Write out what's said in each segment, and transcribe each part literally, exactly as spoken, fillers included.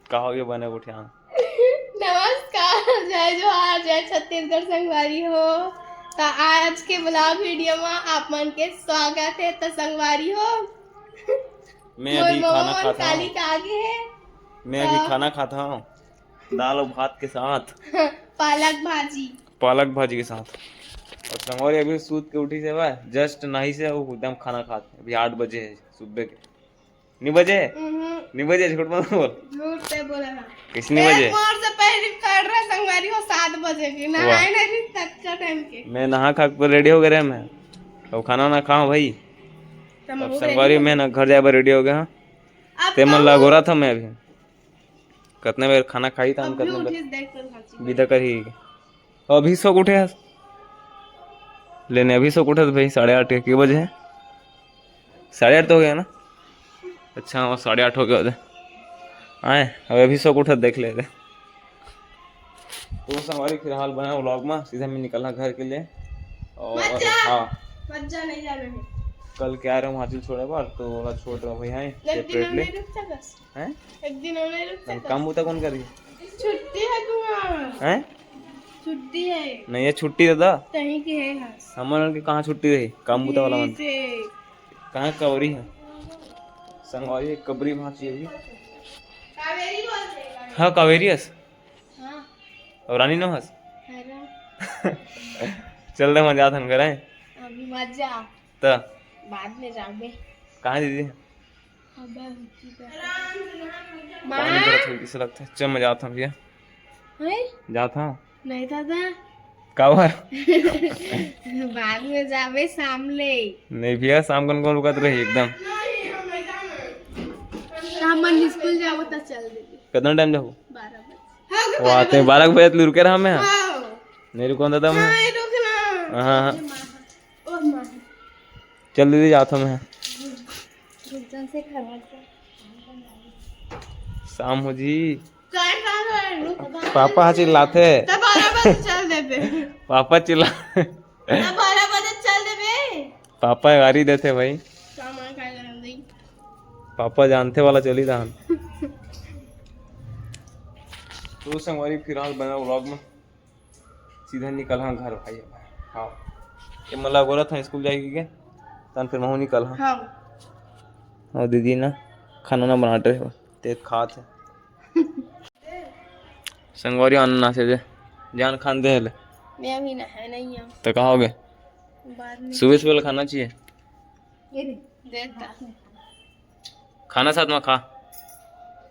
का होगे बने गोठियान? नमस्कार, जय जोहार, जय छत्तीसगढ़ संगवारी हो। त आज के ब्लॉग वीडियो म आप मन के स्वागत है। त संगवारी हो, मैं अभी खाना खात काली हूँ। का आगे है मैं अभी खाना खात हूँ दाल और भात के साथ। पालक भाजी। पालक भाजी के साथ। और संगवारी अभी सूत के उठी से बा, जस्ट नहाइस हे, वो एकदम खाना खात हे। अभी आठ बजे है सुबह के। नहीं बजे? हम्म, नहीं बजे, झूठ मत बोल। झूठ से बोला ना। किसने बजे? मोर से पहले कर रहा संगवारी हो सात बजे के, नहाए नहीं तक का टाइम के। मैं नहा खा के रेडी हो गए रहे मैं। अब खाना ना खाओ भाई। तब अब हो संगवारी गई। मैं ना घर जाए बर रेडी हो गया। अब ते मन तो ला गोरा था मैं अभी। कितने बेर खाना खाई था हम, अभी कितने बेर उठिस देख कर खाची। विदा करी। अभी सो उठे हस? लेने अभी सो उठे भाई, साढ़े आठ के बजे है? साढ़े आठ तो हो गया ना? अच्छा, वो साढ़े आठ हो गया होते। आए, अब अभी सो उठे देख लेते। तो संगवारी फिलहाल बना व्लॉग में, सीधा मैं निकलना घर के लिए। और मत जा। हाँ, मत जा, नहीं जाना है। कल क्या रहे वहाँ छोड़े बार, तो वाला छोड़ रहा भाई, हाँ, एक दिन सेपरेटली। नहीं रुक सकस। हैं? एक दिन नहीं रुक हम सकस। काम बुता कौन करी? छुट्टी है तुम्हारा। हैं? छुट्टी है। नहीं, ये छुट्टी दादा। कहीं की है हंस। हमन के कहाँ छुट्टी रही? काम बुता वाला मन। से कहाँ कवरी है? संगवारी है, कबरी भांची अभी। कावेरी बोलते हैं। हाँ, कावेरी हस। हाँ। और रानी नो हस। है ना? चल दे, मजा आथन करे। अभी मत जा। त बाद में जाबे। कहाँ दीदी? अबे हुची का। पानी जरा थोड़ी सी लगता है। चल, मैं जाता हूँ भैया। हैं? जाता हूँ। नहीं दादा। काबर? बाद में जाबे शाम ले। नहीं भैया, शाम कन कौन रुकत रही एकदम। शाम मन स्कूल जाबो त चल देबे। कितना टाइम जाओ? बारह बजे। वाह, ते बारह बजे तक रुके रहा मैं। हाँ। नहीं रुको दादा मैं। नहीं रुकना। हाँ, हाँ। और माँ। चल दीदी, जाता हूँ मैं। गुलशन से खराब कर। शाम हो जी। काय का कर? रुक। पापा हा चिल्लाथे। तब बारह बजे चल देबे। पापा चिल्ला। तब बारह बजे चल देबे। पापा गारी देथे भाई। सामान काय करन दई। पापा जानथे वाला चली रहन। तो संगवारी फिलहाल बना व्लॉग में सीधा निकल हाँ घर भाई। हाँ, ये मला गोरा था स्कूल जाए के, तन फिर महू निकल हाँ। हाँ। और दीदी ना खाना ना बनाते हो, ते खात है। संगवारी अनानास है दे, जान खान दे ले। मैं अभी नहाए नहीं हूँ। तो कहा हो गए? बाद में सुबह सुबह खाना चाहिए। देता। खाना साथ में खा।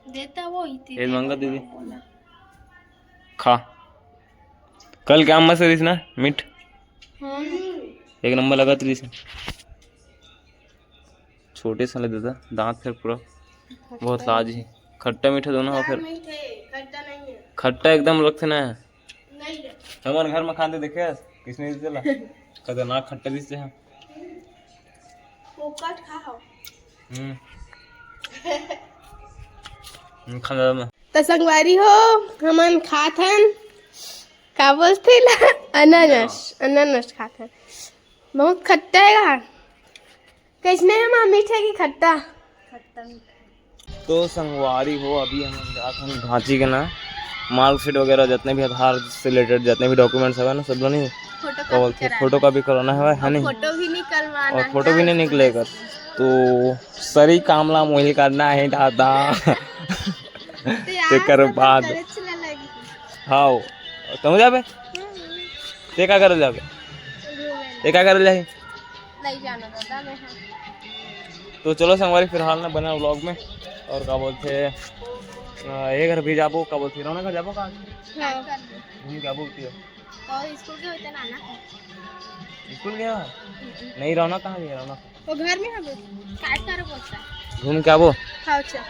देता वो ही थी। ये मंगा दीदी। खा। कल क्या मस्त रही ना मीठ, हाँ। एक नंबर लगा रही। छोटे से ले दादा, दांत फिर पूरा बहुत लाज है। खट्टा मीठा दोनों हो फिर। मीठे, खट्टा नहीं है। खट्टा एकदम लगते ना। नहीं है। हमारे घर में खाते देखे किसने दिस देला? खतरनाक खट्टा दिस है। पोकट खाओ। हम्म। हम्म, खा दादा मैं। त संगवारी हो, हमन खात हन, का बोलथे ला? अनानास, अनानास खात हन। बहुत खट्टा है यार। कैसने है माँ, मीठा कि खट्टा? खट्टा मीठा। तो संगवारी हो, अभी हम जात हन घांची के ना मार्कशीट वगैरह, जितने भी आधार से रिलेटेड जितने भी डॉक्यूमेंट्स हवे ना, सब लोग नहीं फोटो का बोलते फोटो कॉपी कराना है, है नहीं? फोटो भी निकलवाना और है फोटो ना, भी नहीं इसको निकलेगा, तो सरी काम ला मोहिल करना है दादा। तो यार, तेकर सब बाद। करे चला लगी। हाँ, तुम जाबे? ते का करे जाबे? ते का करे जाही? नहीं जाना दादा मैं, हाँ। तो चलो संगवारी, फिलहाल ना बना व्लॉग में। और का बोलते हैं, अ, ये घर भी जाबो, का बोलते हैं, रौनक घर जाबो का? हाँ। घूम के आबो होती है। तो स्कूल के होते ना ना। स्कूल गया? नहीं, रौनक कहाँ गया रौनक? वो घर में हम काय कर बोलता। घूम के आबो। हाँ, अच्छा।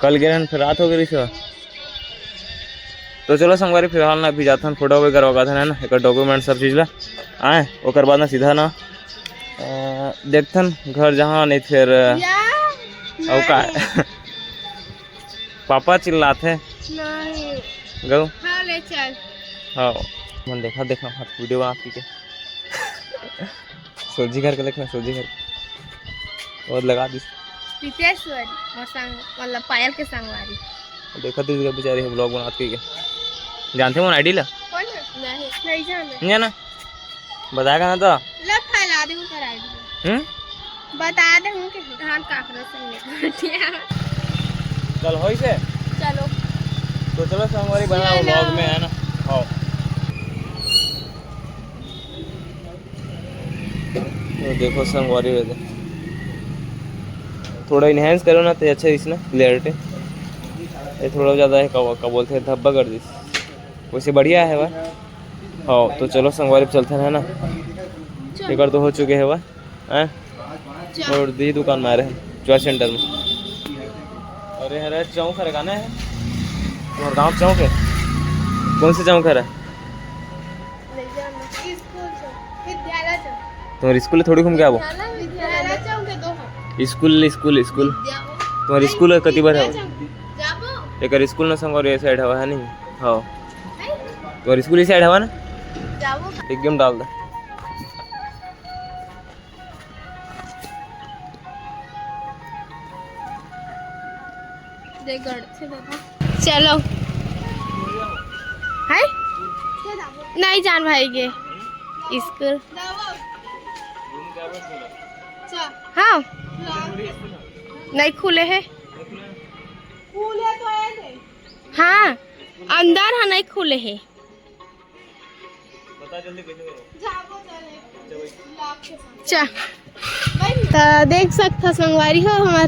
कल गए रहन, फिर रात हो गई सर। तो चलो संगवारी, फिलहाल ना अभी जाथन, फोटो वगैरह होगा था ना, एक डॉक्यूमेंट सब चीज ला आए, ओकर बाद ना सीधा ना अ, देखथन घर जहाँ, नहीं फिर अ, या अउ का? पापा चिल्लाथे। नहीं। गौ। हाँ, ले चल। हाँ। मन देखा, देखना हाथ वीडियो बनाती के। सोजी घर के देखना, सोजी घर। और लगा दी। रितेश्वरी, मोर संग, मतलब पायल के संगवारी। देखत रहिस बेचारी ह vlog बनात के। जानथे मोर आईडी ला? कौन है? नहीं, नहीं जाना। नहीं जाना? बताएगा ना तो। ला फैला दे ओकर आईडी। हम्म? बता दे हूँ कि धान काकरा संग नहीं बटिया। चल होई से? चलो। तो चलो संगवारी बना चलो। Vlog में है ना। हाँ। तो देखो संगवारी हो जाए। थोड़ा enhance करो ना तो अच्छा इसने clarity। ये थोड़ा ज़्यादा है, का, का बोलते हैं, धब्बा कर दिस। वैसे बढ़िया है वह। हाँ, तो चलो संगवारी चलते हैं ना। चल। एक बार तो हो चुके हैं वह। हैं? चल। और दी दुकान में आ रहे हैं, चॉइस सेंटर में। अरे, अरे, चौक हरे गाना है। तुम्हारे गाँव चौक है? कौन से चौक हरे? नहीं जाना। स्कूल चौक, विद्यालय चौक। तुम्हारे स्कूल थोड़ी घूम के आबो? विद्यालय, विद्यालय चौक के दो है। School, school, school. विद्या-, तुम्हारे स्कूल कति बार है? विद्या चौक। जाबो। एक स्कूल ना संगवारी ये साइड हवा है नहीं? हाँ। है? तुम्हारे स्कूल इस साइड हवा ना? जाबो। एकदम डाल दे। दे गढ़ से बाबा। चलो। है? नहीं जान भाई के स्कूल। हाँ। नहीं खुले है। हाँ, अंदर है, नहीं खुले है। चा। तो देख सकत हो संगवारी हो हमार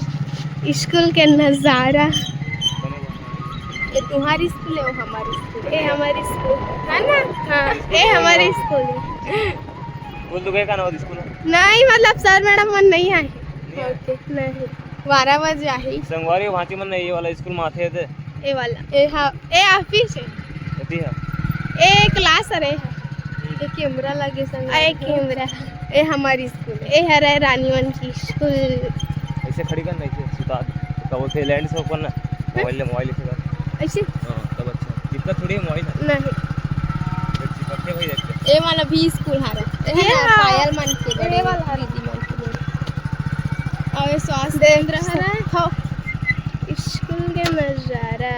स्कूल के नजारा। ये तुम्हारी स्कूल है, वो हमारी स्कूल है। ये हमारी स्कूल है ना? हाँ, ये हमारी स्कूल है। बोल तो गए का ना वो स्कूल है? नहीं, मतलब सर मैडम मन नहीं आए। नहीं आए? ओके, नहीं। बारह बजे आही। संगवारी भांची मन नहीं, ये वाला स्कूल में आते थे। ए वाला। ए हा, ए ऑफिस है। एती है। ए क्लास हरे। ए कैमरा लगे संग। ए कैमरा। ए हमारी स्कूल है। ए हरे रानी मन की स्कूल। ऐसे खड़ी कर ना, ऐसे सुता। का बोलते हैं, लैंड से ऊपर ना। मोबाइल ले, मोबाइल ऐसे कर। ऐसे? हाँ, तब अच्छा। दिक्कत थोड़ी है मोबाइल है। नहीं। फिर चिपकते भाई देखते। ए वाला भी स्कूल हरे। ए ये ना, हाँ। पायल मन के ए बड़े वाला हरे। दीदी मन के बड़े। और ये स्वास्थ्य देख केंद्र हरे। सकत हो। स्कूल के नजारा।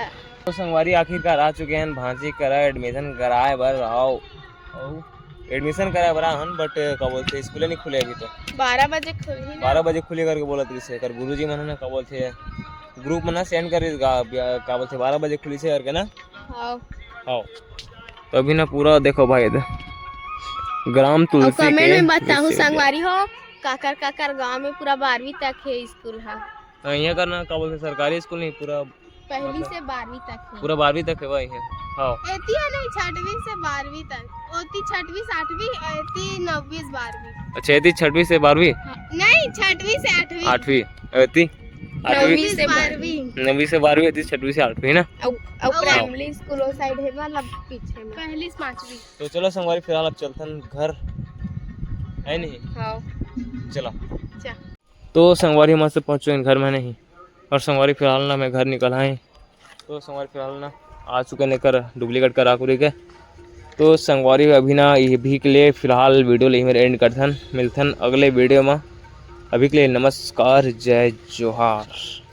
तो संगवारी आखिरकार आ चुके हैं भांची करा एडमिशन कराए बर। आओ, आओ। एडमिशन कराए बर आए हन, but का बोलते, स्कूल नहीं खुले अभी तो। बारह बजे खुलही ना। बारह बजे खुली करके बोलत रहिस हे, कर गुरुजी मन ना का बोलते, ग्रुप में ना सेंड कर रहिस का, का बोलते, बारह बजे खुली से करके ना। हाँ। हाँ। तो अभी ना पूरा देखो भाई, इधर ग्राम और तुलसी कमेंट के में बताहू विश्वविद्यालय। संगवारी हो, काकर काकर गांव में पूरा बारहवीं तक है स्कूल है। हाँ, यहाँ का ना का बोलते, सरकारी स्कूल नहीं, पूरा पहली मतलब से बारहवीं तक है। पूरा बारहवीं तक है भाई है। हाँ। एती है नहीं, छठवीं से बारहवीं तक। ओती छठवीं से आठवीं, एती नौवीं से बारहवीं। अच्छा, एती छठवीं से बारहवीं? हाँ, नहीं, छठवीं से आठवीं। आठवीं। एती? आठवीं? नौवीं से बारहवीं। नौवीं से बारहवीं, एती छठवीं से आठवीं ना? और, और हाँ। प्राइमरी स्कूल वो साइड है, मतलब पीछे में। पहली से पाँचवीं। तो चलो संगवारी, फिलहाल अब चलथन घर, है नहीं? हाँ। चलो। चा। तो संगवारी, मस्त पहुँच चुके हैं घर में नहीं, और संगवारी, फिलहाल ना मैं घर निकल आए। तो संगवारी, फिलहाल ना आ चुके हैं कर डुप्लीकेट करा कुरी के। तो संगवारी, अभी ना ये भी के लिए फिलहाल वीडियो ले ही मेरे एंड करथन, मिलथन अगले वीडियो में। अभी के लिए नमस्कार, जय जोहार।